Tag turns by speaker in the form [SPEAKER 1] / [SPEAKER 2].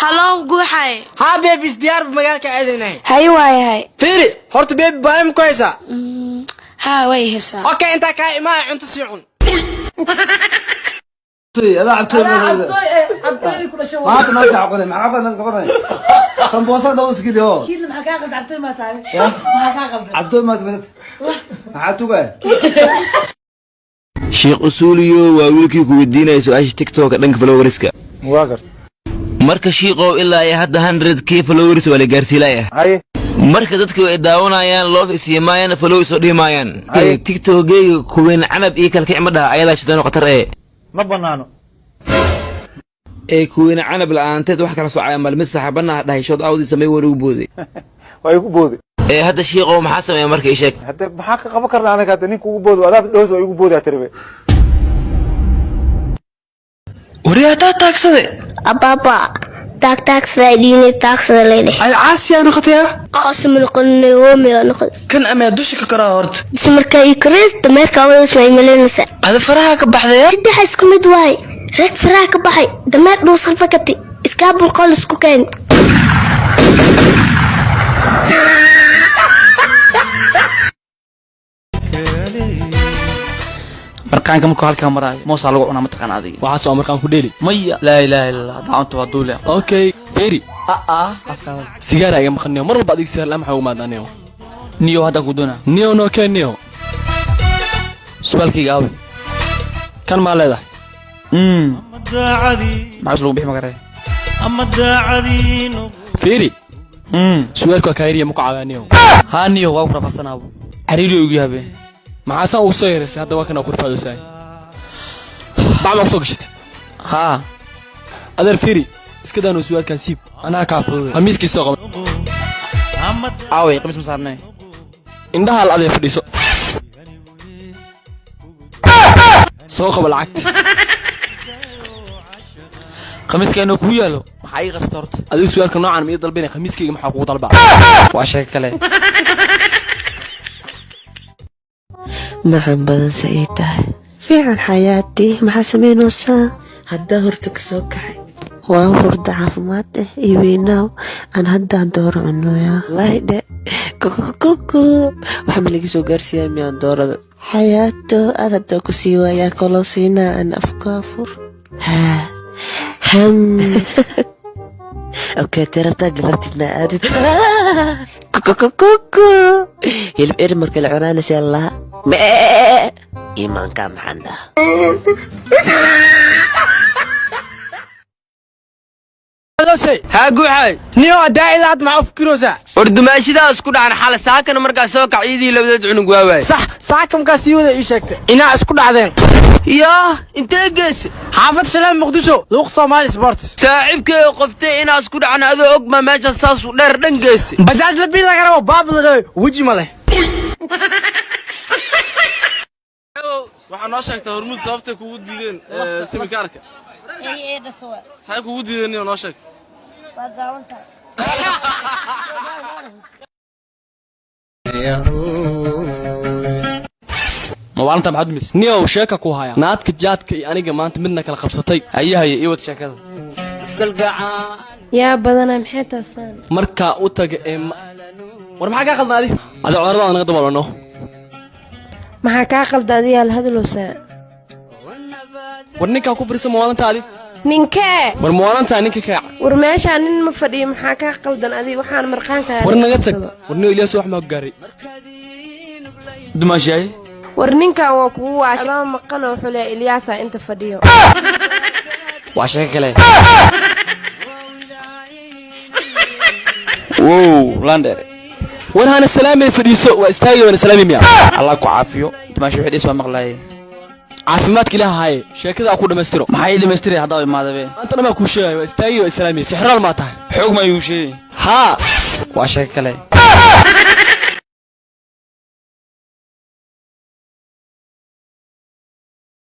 [SPEAKER 1] Halow guuxay.
[SPEAKER 2] Haa baby, isdiyaar, magaalka aadanahay.
[SPEAKER 1] Hay waayahay.
[SPEAKER 2] Fiiri horta baby, baa ku haysaa?
[SPEAKER 1] Haa, way haysaa.
[SPEAKER 2] Okay, intaa kaa imaa cunto sii cun.
[SPEAKER 3] Adaa cabtooy maanta meesha qoray, maxaa qoray meesha qoray? Sambuusa dhawo iskidi oo
[SPEAKER 4] Maxaa kaa qaldan? Cabtooy maa tahay?
[SPEAKER 3] Ya?
[SPEAKER 4] Maxaa kaa qaldan?
[SPEAKER 3] Cabtooy maanta meesha maxaa tugaya?
[SPEAKER 5] Sheekh Usuuliyo, waa wiilkii ku weydiinaya su-aasha TikToka dhanka followerska.
[SPEAKER 6] Waa garta.
[SPEAKER 5] Marka shiiqow, ilaa iyo hadda 100K followers waa la gaarsiilaya.
[SPEAKER 6] Haye.
[SPEAKER 5] Marka dadka way daawanayaan, love isiimaayaan, follow isoo dhihi maayaan.
[SPEAKER 6] Haye.
[SPEAKER 5] TikTokgeyga kuween canab iyo kalkic ma dhaha, ayadaa shidano khatar ee.
[SPEAKER 6] Ma banaano.
[SPEAKER 5] Ee kuween canab la'aanteed wax kala socaya malmid saaxiibanaha dhahay shout out samey, war ugu booday.
[SPEAKER 6] Waa igu booday.
[SPEAKER 5] Ee hadda shiiqow, maxaa sameeya marka? Ii sheeg.
[SPEAKER 6] Hadde maxaa ka qaban karnaa anaga hadda? Ninka ugu booday adaad dhoos, waa igu boodaa tiribe.
[SPEAKER 7] Wari hataa taagsade.
[SPEAKER 8] Ababa, taag taagsada dhiine, taagsada leedhe.
[SPEAKER 7] Ay, caasi aa noqotaya.
[SPEAKER 8] Caasi ma noqonay, woome aa noqon.
[SPEAKER 7] Kan amaa dusha ka koraa horta?
[SPEAKER 8] Bis markaa ii korays dameerka awadas ma imalinaysa.
[SPEAKER 7] Ada faraha ka baxdaya.
[SPEAKER 8] Saddexa isku mid waay, reeg faraha ka baxay, dameer dhuusan fakati, iskaabul qol isku keeni.
[SPEAKER 9] Marqaanka markuu halkaa maraayo moosaa lagu cunaa, mataqaan adiga?
[SPEAKER 7] Waxaas waa markaan ku dheeli.
[SPEAKER 9] Maya, laa ilaaha illa Allah, dacwanta waa duule.
[SPEAKER 7] Okay, feri, sigaara iga maqaniyo. Mar walba adiga sigaar la'aan maxaa ugu maadaniyo?
[SPEAKER 9] Niyo, hadda ku doonaa.
[SPEAKER 7] Niyo, no keen niyo.
[SPEAKER 9] Suwaalkayga aawe?
[SPEAKER 7] Kan maa leedahay?
[SPEAKER 9] Maxaa is lagu bixi magaree?
[SPEAKER 7] Feri, suwaalku waa kaayriya, ma ku caawiyaa niyo?
[SPEAKER 9] Haa niyo, waa ku rafadsanaabo, xariiriyo igu yahabee.
[SPEAKER 7] Maxaa saan ugu soo yaraysay hadda? Waa kana kurfaadosaay, bac maa kusoo gashatay?
[SPEAKER 9] Haa.
[SPEAKER 7] Adeer feri, iska daano suwaalkan, siib, anaa kaa fududay, khamiiskii soo qaba.
[SPEAKER 9] Aaway, qamiis ma saarnay.
[SPEAKER 7] Indhaha la adee, fadhiiso, soo qaba lacagta.
[SPEAKER 9] Khamiiska inuu kugu yaalo maxaa ii qarsta horta?
[SPEAKER 7] Adiga suwaalka noocan ma ii dalbina, khamiiskayga maxaa kugu dalbaa?
[SPEAKER 9] Waa sheeko kale.
[SPEAKER 10] Macan badan se ii tahay fiican xayaatii, maxaa samaynaysaa haddaa? Horta ka soo kaxay, waa hurda caafimaad eh iyo weynaaw aan haddaa dooro cunoyaa. Wallaahi dhe kokokoko, waxaa ma laga soo gaarsiiyaa miyaan doorada? Xayaato aad haddaa ku sii waayaa koloo siinaa aan afkaafur haa ham. Okay, tirabtaa galabtidna aadid kokokoko, hilib eri marka la cunaanaysa laha mee iimaanka maxaan dhaha.
[SPEAKER 11] Haa guuxay.
[SPEAKER 2] Niyo, adaa ilaa had maxaa u fikiraysaa?
[SPEAKER 11] War dumaashidaa isku dhacan xala, saakana markaa soo kac iyadii labadeed cunug waa waay.
[SPEAKER 2] Sax, saaka markaa sii wada ii sheegtay inaa isku dhacdeen.
[SPEAKER 11] Yaa, intee geese?
[SPEAKER 2] Xaafad Shaleen, Muqdisho, luuq Soomaali Sports.
[SPEAKER 11] Saaxiibkay qoftay inaa isku dhacan, adoo og ma meesha saasu dheer dhan geese?
[SPEAKER 2] Bajaaj la bii laga rabo, baab la dhayo, weji ma leh.
[SPEAKER 12] Waxaa noo sheegtaa Hormuud sababtay kugu diideen simikaarka. Maxay kugu diideen niyo? Noo sheeg.
[SPEAKER 9] Mawaalinta maxaad umis?
[SPEAKER 7] Niyow, sheeka ku haya, naadka jaadka iyo aniga maanta midna kala qabsatay.
[SPEAKER 9] Haye haye, ii wad sheekada.
[SPEAKER 1] Yaa badana, maxay taasaan?
[SPEAKER 7] Markaa u taga ee war maxaa kaa qaldan? Adi adi codoradaada naga dabalano.
[SPEAKER 1] Maxaa kaa qalda adiyaa la hadloosaa?
[SPEAKER 7] War ninkaa ku fadhiisa, mawaalinta adi.
[SPEAKER 1] Ninkee?
[SPEAKER 7] War mawaalintaa ninka kaac.
[SPEAKER 1] War meeshaa nin ma fadhiyo, maxaa kaa qaldan adi? Waxaan marqaankaa.
[SPEAKER 7] War naga tag. War niyo, Ilyaas wax maa ku gaaray?
[SPEAKER 9] Dumaashaay.
[SPEAKER 1] War ninkan waa kugu waashay adoo maqan oo xule Ilyaasa inta fadhiyo.
[SPEAKER 9] Waa sheeko kale. Wow, lander.
[SPEAKER 7] War hana salaamay, fadhiiso, waa istaagay, waana salaamay miya?
[SPEAKER 9] Allah ku caafiyo dumaasha, wixii dhis waa maqlaayay.
[SPEAKER 7] Caafimaadka ilaah haaye, sheekada ku dhammaystiro.
[SPEAKER 9] Maxaa ii dhamaystiri haddaa imaadabe?
[SPEAKER 7] Maanta dhamaa kuu sheegaya, waa istaagay, waa islaamay, sixraal maa tahay?
[SPEAKER 9] Xoog ma igu sheegi?
[SPEAKER 7] Haa.
[SPEAKER 9] Waa sheeko kale.